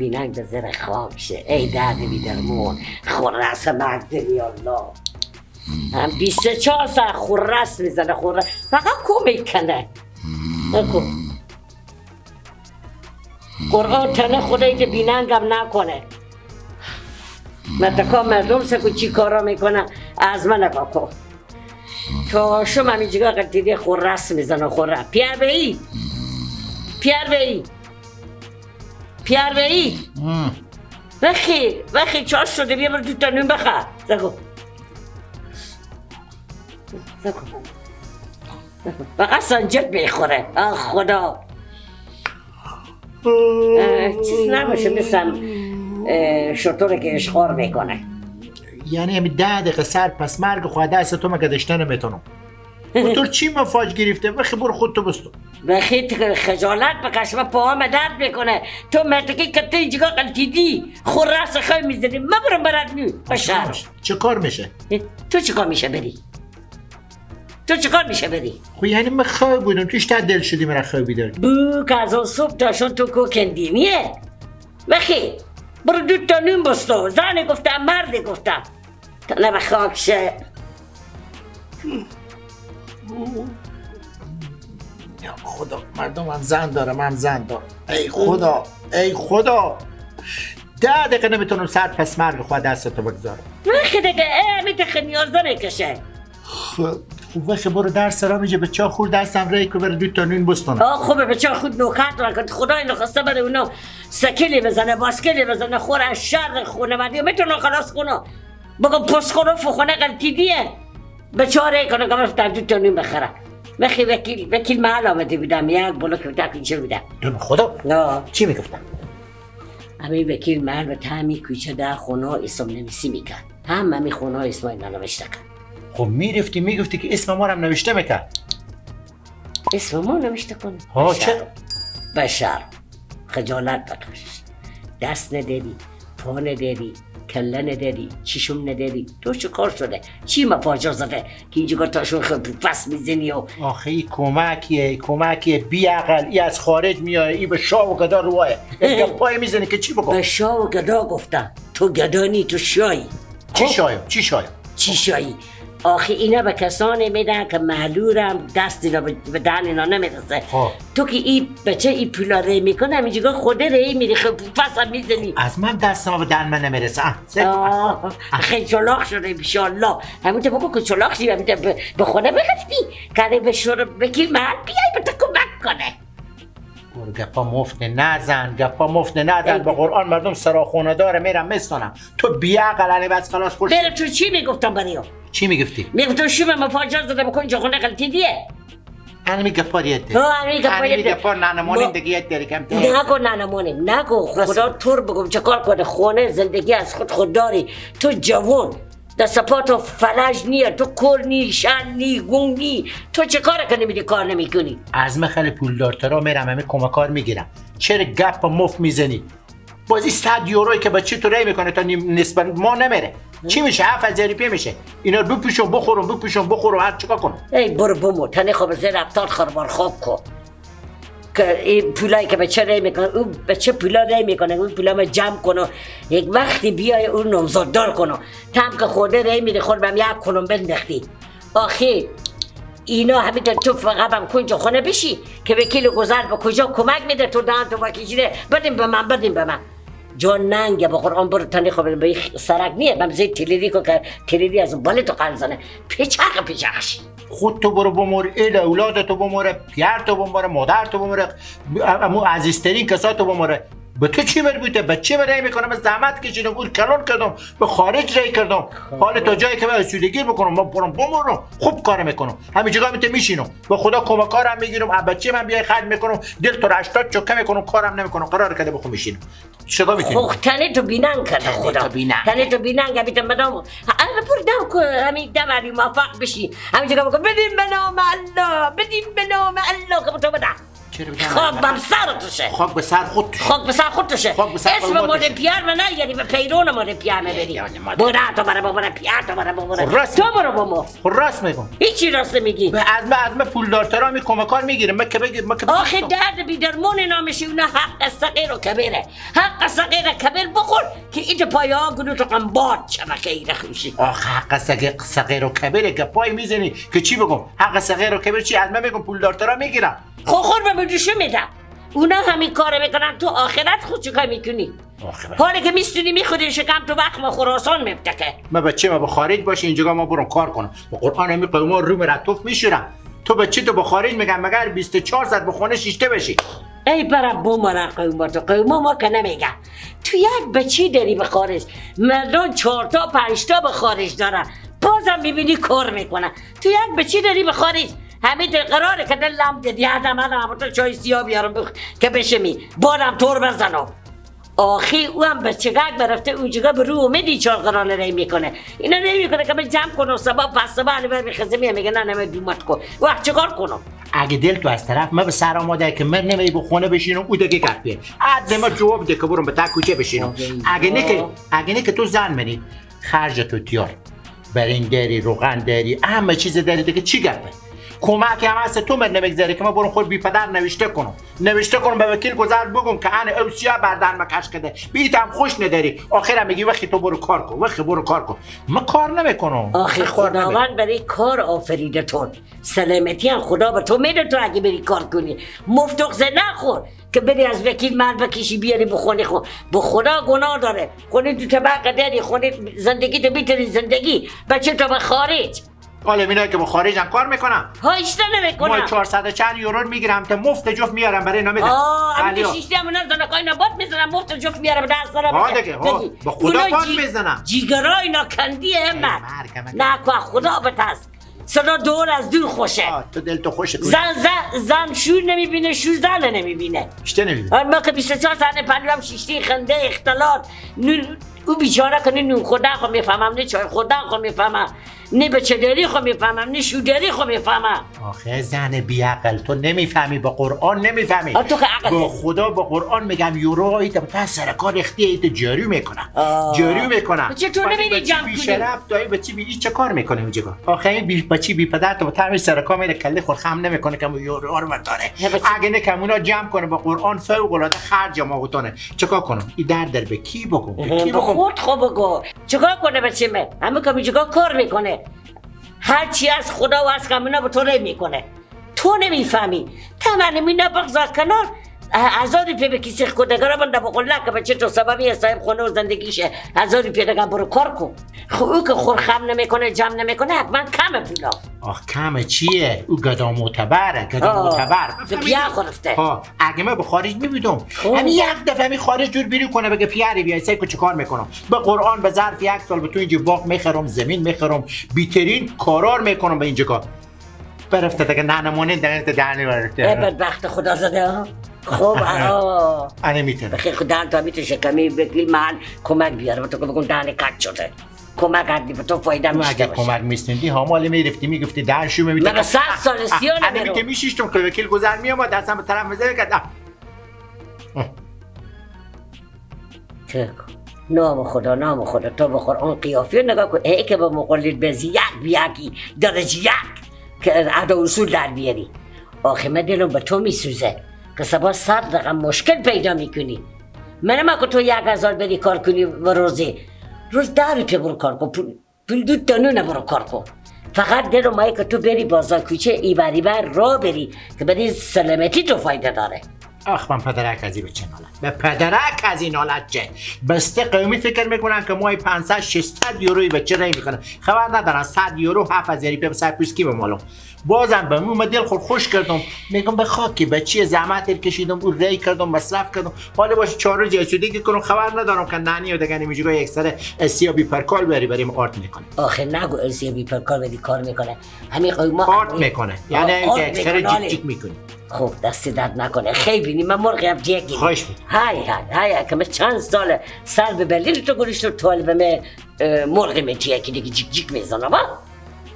بیننگ به زر خاک شه. ای درد بیدرمون خورس مغزی الله. هم 24 ساعت خورس میزنه خورس فقط کو میکنه. نکو قرآن تنه خدایی که بیننگم نکنه. متکا مردم سکو چی کارا میکنه از من نگاه کن. تا شما همینجا قلتیده خورس میزنه خورس. پیر بهی پیر بهی پیر بهی بخی بخی چاش شده بیا برو دوتا نون بخر. زگو زگو فقط سنجد میخوره. آه خدا چیز نباشه مثل شطوره که اشخار میکنه. یعنی همین 10 دقیقه سر پس مرگ خود دست تو مگه داشته نمیتونم. تو چی مفاج گرفته؟ بخی برو خود تو بستو. بخی خجالت بکش و پاهام درد میکنه. تو مرتکی که تو اینجا قلتیدی خورس خواهی میزنی. من برم برات نی بشر. چه کار میشه؟ تو چه کار میشه بری؟ تو چه کار میشه بری؟ خب یعنی من خواب بودم توش تا دل شدی من خواب بیدار. بو که از اون صبح تاشون تو کوکندیمیه. بخی برو دو تا نون بستو. زن گفتم مرد گفتم. تا نه به خاک شه. یا خدا مردم هم زن دارم هم زن دارم. ای خدا ای خدا 10 دقیقه نمیتونم سر پس مرگ خود دستتو بگذارم. وقتی دیگه میتخه نیاز داره کشه. خوب وقتی برو درس را میجه به چا خور دستم رای که برو دو تا نون بستونم. آه خوبه به چا خود نوکر دارن که خدای نخواسته بره اونا سکلی بزنه باسکلی بزنه خور از شر خونه مردی میتونه خلاص کنه. بگم پس کنه فخونه غلطیدیه. به چاره کنه که برو دو تا نون بخره. وقتی وکیل محل آمده بودم یک بلوک بودم اینجا بودم. دون خدا نه چی میگفتم؟ همین وکیل محل به تعمی کوچه در خونه اسم نویسی میکرد. هم همین خونه اسم اینا نوشته کرد. خب میرفتی میگفتی که اسم ما هم نوشته میکرد. اسم ما نوشته کنه؟ ها چرا؟ بشر خجالت بکش. دست نداری، پا نداری، کله نداری، چشم نداری. تو چه کار شده؟ چی مفاجا زده که اینجا تاشون خب پس میزنی و آخه ای کمکیه کمکیه بی عقل. ای از خارج میای ای به شاه و گدا روایه پای میزنی که چی بگم؟ به شاه و گدا گفتم تو گدا نی تو شایی. چی شایم؟ چی شایم؟ چی شایی؟ آخه اینا به کسانی میدن که معلولم دست اینا به دهن اینا نمیرسه. تو که این بچه این پولا ری میکنه همینجا خوده ری میری خب پس هم میزنی. از من دستم به دهن من نمیرسه. خیلی چلاق شده انشالله. همون تو بگو که چلاق شدی همین به خونه بگفتی که به شور بکی محل بیای به تو کمک کنه. گپا مفت نزن گپا مفت نزن. به قرآن مردم سراخونه داره میرم میستونم. تو بی عقل بس خلاص خوش. بره تو چی میگفتم برای چی میگفتی؟ میگفتم شوم مفاجر زده بکن اینجا خونه غلطیدیه. انمی گپا دیت. ها انمی گپا دیت. انمی گپا ننمونیم دیگه یه داری کم. نگو ننمونیم نگو خدا تور بگم چه کار کنه. خونه زندگی از خود خود داری. تو جوان دست پا تو فلج نیه تو کور نی شن نی گنگ نی. تو چه کار کنی میدی کار نمیکنی؟ از من خیلی پولدارترا میرم همه کمکار میگیرم. چرا گپ مفت میزنی؟ بازی 100 یورویی که بچه تو ری میکنه تا نسبت ما نمیره. چی میشه؟ 7000 روپیه میشه. اینا رو بپوشم بخورم بپوشم بخورم هر چیکار کنم. ای برو بمو تنه خواب زیر 70 خربار خواب کن. که این پولایی که بچه ری میکنه اون بچه پولا ری میکنه اون پولا ما جمع کنه یک وقتی بیای اون نامزددار کنه. تم که خورده ری میره خود بهم یک کنم بندختی. آخه اینا همین تو فقط هم کنج خونه بشی که وکیل گذر به کجا کمک میده تو دهن تو وکیل بدیم به من بدیم به من. جان ننگه با قرآن برو تنی خواب به سرک نیه من زید تلیدی کن که تلیدی از اون بالی تو قلب زنه پیچق پیچقش. خود تو برو بمور ایل اولاد تو بموره پیر تو بموره مادر تو بموره امو عزیزترین کسا تو بموره. به تو چی مربوطه؟ به چی رای میکنم؟ زحمت کشیدم اون کلون کردم به خارج رای کردم. حال تا جایی که من اسودگی بکنم من برم بمورم خوب کار میکنم. همینجا میته میشینم به خدا کمکارم میگیرم بچه من بیای خرج میکنم دل تو 80 چوکه میکنم کارم نمیکنم قرار کرده بخو میشینم. چیکار میکنی؟ خب تنه تو بینن کرده خدا تنه تو بینن گبیتم بدم انا بردم که همین دم علی موفق بشی همینجا بگم بدیم به نام الله بدیم به نام الله که تو بدم. خاک بر سر توشه. خاک به سر خود توشه. خاک به سر خود توشه. اسم مال پیار من نیاری به پیرون مال پیار بری. برو تو برو بابا پیار تو برو بابا. تو برو بابا. راست میگم. هیچی راست نمیگی. از من پولدارترا می کمکار میگیرم. من که بگیر من که آخه درد بی درمون نامشی اون حق صغیر و کبیره. حق صغیر کبیر بخور که ایت پایا گلو تو قنبات شبکه ای رخوشی. آخه حق صغیر و کبیره که پای میزنی که چی بگم؟ حق صغیر و کبیر چی؟ از من میگم پولدارترا میگیرم. خور به مدوشه میدم. اونا همین کار میکنن تو آخرت خود چیکار میکنی؟ حالا که میستونی میخوری شکم تو وقت ما خراسان میبتکه. ما بچه ما به خارج باشه اینجا ما برم کار کنم. به قرآن همی قوما رو مرتف میشورم. تو بچه تو به خارج میگم مگر 24 ساعت به خونه شیشته بشی. ای برم بومرن قوما تو قوما ما که نمیگم. تو یک بچه داری به خارج، مردم 4 تا 5 تا به خارج دارن، بازم میبینی کار میکنن. تو یک بچه داری به خارج، همین قراره که دلم دید یادم هم تو چای سیاه بیارم که بشمی بارم تور بزنم. آخی او هم به چگک برفته اونجا به رو امیدی چهار قرانه ری میکنه. اینا نمیکنه که من جمع کنم صبح پس صبح بر میخزه میگه نه نه دومت کن. وقت چیکار کنم؟ اگه دل تو از طرف من به سر آماده که من نمی به خونه بشینم او دیگه گپ عدل ما جواب ده که برم به تک کوچه بشینم. اگه نه که تو زن منی خرج تو تیار برنج داری روغن داری همه چیز داری دیگه چی گپه؟ کمک هم هست تو من نمیگذاری که من برم خود بی پدر نوشته کنم به وکیل گذر بگم که انا اوسیا بردن مکش کده بیتم خوش نداری. آخرم میگی وقتی تو برو کار کن وقتی برو کار کن. من کار نمیکنم. آخه خداوند برای کار آفریده تو، سلامتی هم خدا به تو میده تو اگه بری کار کنی. مفت اخزه نخور که بری از وکیل مرد بکشی بیاری بخونی. خو به خدا گناه داره. خونه تو طبقه داری، خونه زندگی تو بیتری زندگی بچه تو به خارج. حالا اینا که با خارج هم کار میکنم. ها ایشتا نمیکنم. ما 400 چند یورو میگیرم تا مفت جفت میارم برای اینا میدم. آه همین شیشتی هم اونا زنکای اینا باد میزنم مفت جفت میارم دست دارم. ها دیگه ها با خدا باد میزنم. جیگرای اینا کندیه همت. نه که خدا بترس. صدا دور از دور خوشه. تو دل تو خوشه. زن زن زن شور نمیبینه، شور زن نمیبینه. شته نمیبینه. ما که 24 ساعت پنجم شیشتی خنده اختلاط. او بیچاره که نه نون خوردن خو میفهمم، نه چای خوردن خو میفهمم، نه بچه‌داری خو میفهمم، نه شوداری خو میفهمم. آخه زن بیعقل تو نمیفهمی، با قرآن نمیفهمی. تو که عقل با خدا با قرآن میگم یورو ایت تا سر کار اختی ایت جاری میکنم. جاری میکنم. چطور نمیری جمع کنی؟ بی‌شرف دایی بچی بی چه کار میکنه اونجا؟ آخه این بی بچی بی پدر تو تا سر کار میره کله خود خم نمیکنه که یورو رو برداره. اگه نه کمونا جمع کنه با قرآن فوق العاده خرج ما بتونه. چیکار کنم؟ این در در به کی بگم؟ به کی بگم؟ خود خو بگو چیکار کنه بچه من؟ همه که چیکار کار میکنه، هر چی از خدا و از کمینا به تو میکنه، تو نمیفهمی. تمام مینا بغضا کنار 1000 روپیه به کیسه خودگارا بنده بقول که بچه تو سببی صاحب خونه و زندگیشه. 1000 روپیه دیگه برو کار کن. خب او که خورخم نمیکنه جمع نمیکنه حتما کم پولا. آخ کم چیه؟ او گدا معتبره، گدا معتبر. بیا خورفته. ها اگه من به خارج میبودم همین یک دفعه می خارج جور بیرون کنه بگه پیاری بیا سه چه کار میکنم. به قرآن به ظرف یک سال به تو اینجا باغ میخرم، زمین میخرم، بیترین کارار میکنم به اینجا کار. برفته دیگه ننمونه دهنت دهنی برفته. ای بدبخت خدا زده ها. خب انا میتونم. بخیر خود دهن تا میتونه کمی وکیل محل کمک بیاره تو که بگم دهن کج شده. کمک هردی به تو فایده میشه. اگه کمک میستندی هماله میرفتی میگفتی دهن شو میمیتونم. مگه 100 سال سیاه نمیرم. انا میشیشتم که وکیل گذر میامد دستم به طرف میزنه که چه نام خدا نام خدا تو بخور اون قیافه نگاه کن. ای که به مقلد بزی یک بیاکی درجه یک که ادا اصول در بیاری. آخه من دلم به تو میسوزه که سبا 100 رقم مشکل پیدا میکنی. منم که تو 1000 بری کار کنی و روزی روز 10 روپیه برو کار کن، پول 2 تا نون برو کار کن. فقط دلم مایه که تو بری بازار کوچه ایبری بر را بری که بری سلامتی تو فایده داره. آخ من پدرک از این بچه نالت، به پدرک از این نالت چه بسته قومی فکر میکنن که مای 500 600 یوروی بچه رای میکنن، خبر ندارن 100 یورو 7000 روپیه به سر پوست کی به مالم. بازم به من دل خود خوش کردم، میگم به خاکی بچه زحمت کشیدم او ری کردم مصرف کردم، حالا باشه 4 روز اسودگی کنم، خبر ندارم که نانی و دیگه نمیجگاه یک سر اسیا بی پرکال بری بریم آرت میکنه. آخه نگو اسیا بی پرکال بری کار میکنه، همین قوما آرت میکنه، یعنی یک سر جیک جیک میکنه. خب دست درد نکنه خیلی بینی من مرغ هم جیکی خوش های های های که من چند سال سر به برلین تو گذاشتم طالب من مرغ من جیکی دیگه جیک جیک میزنم.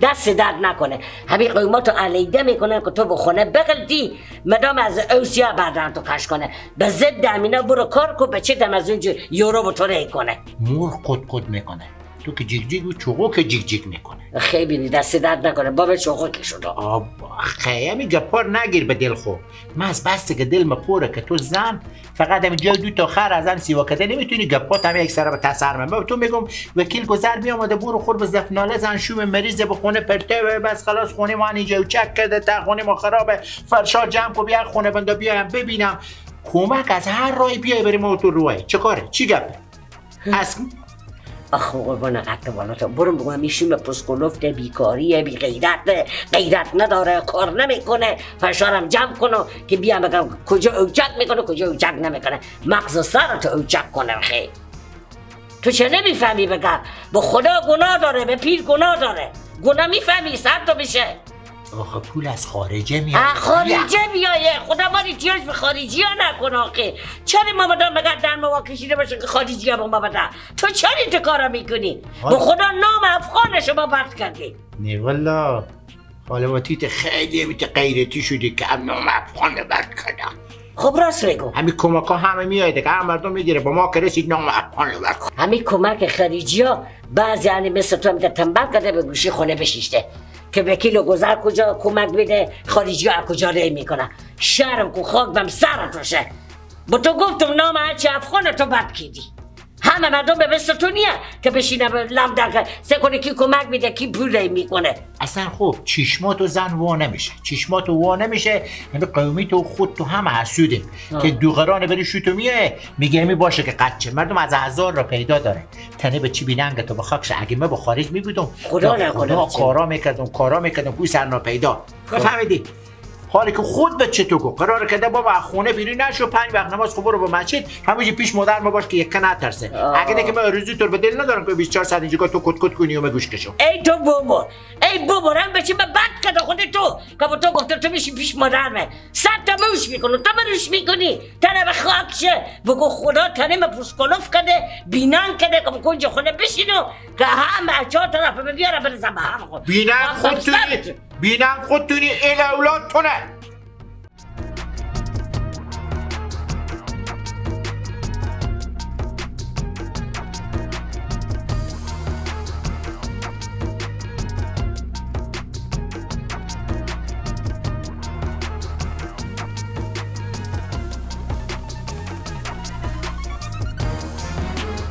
دست درد نکنه. همین قیماتو علیده میکنن که تو به خونه بغلتی مدام از اوسیا بردن تو کش کنه. به ضد امینا برو کار کو بچه دم از اونجا یورو به تو ری کنه. مور قد قد میکنه. تو که جیگ جیگ و چوغو که جیگ جیگ میکنه. خیلی دست درد نکنه بابا چوغو که شده. خیلی گپار نگیر به دل خو. من از بس که دل مپوره که تو زن فقط همین جای دو تا خر از هم سیوا کده نمیتونی گپات هم یک سره به تسر من. بابا تو میگم وکیل گذر میامده برو خور به زفناله زن شوم مریض به خونه پرته و بس خلاص خونه ما اینجا و چک کرده تا خونه ما خرابه فرشا جمع کو بیا خونه بنده بیایم ببینم کمک از هر راهی بیای بریم تو روای چه کاره چی گپه از آخ قربان قد بالا تو برو بگم میشیم پسکلفت بیکاریه بی غیرت غیرت نداره کار نمیکنه فشارم جمع کنه که بیام بگم کجا اوچک میکنه کجا اوچک نمیکنه مغز سر تو اوچک کنه. خیلی تو چه نمیفهمی بگم به خدا گناه داره به پیر گناه داره گناه میفهمی سر تو بشه. آخه پول از خارجه میاد. از خارجه میایه خدا ما احتیاج به خارجی ها نکنه. آخه چرا ما مدام بگه در ما کشیده باشه که خارجی ها به ما بدن؟ تو چرا این کارا میکنی؟ به خدا نام افغان شما بد کردی. نه والا خالواتیت خیلی میت غیرتی شدی که نام افغان بد کردم. خب راست بگو. همین کمک ها همه میاد که هم مردم میگیره با ما که رسید نام افغان بد. همین کمک خارجی ها بعضی یعنی مثل تو هم تنبل کرده به گوشی خونه بشیشته که وکیل گذر کجا کمک میده خارجی ها کجا ری میکنن. شرم کو خاک بم سر توشه. با تو گفتم نام هرچی افغان تو بد کیدی. همه مردم به مثل تو نیه که بشینه به لم در سه کنه کی کمک میده کی پول ری میکنه. اصلا خب چشماتو زن وا نمیشه چشماتو وا نمیشه یعنی قومی تو خود تو هم حسودیم که دوغرانه بری شوتو میه میگه می باشه که قچه مردم از هزار را پیدا داره تنه به چی بیننگ تو به خاکش. اگه من به خارج میبودم خدا نکنه کارا میکردم کوی سر ناپیدا. فهمیدی؟ حالی که خود به چه تو کو قرار کرده بابا خونه بیرون نشو 5 وقت نماز خب برو به مسجد همونجا پیش مادر ما باش که یک نترسه. اگه نه که من آرزو تو به دل ندارم که 24 ساعت اینجا تو کت کت کنی و گوش کشم. ای تو بابا ای بابا رم بچه من بد کرده خود تو که تو گفته تو میشی پیش مادر من صد تا موش میکنه تو مروش میکنی تنه به خاک شه بگو خدا تنه من پوسکلوف کرده بینان کرده که کنج خونه بشینو که هم چهار طرف بیاره برزم به هم خود بینان خودتونی بینن خودتونی ال اولادتونه.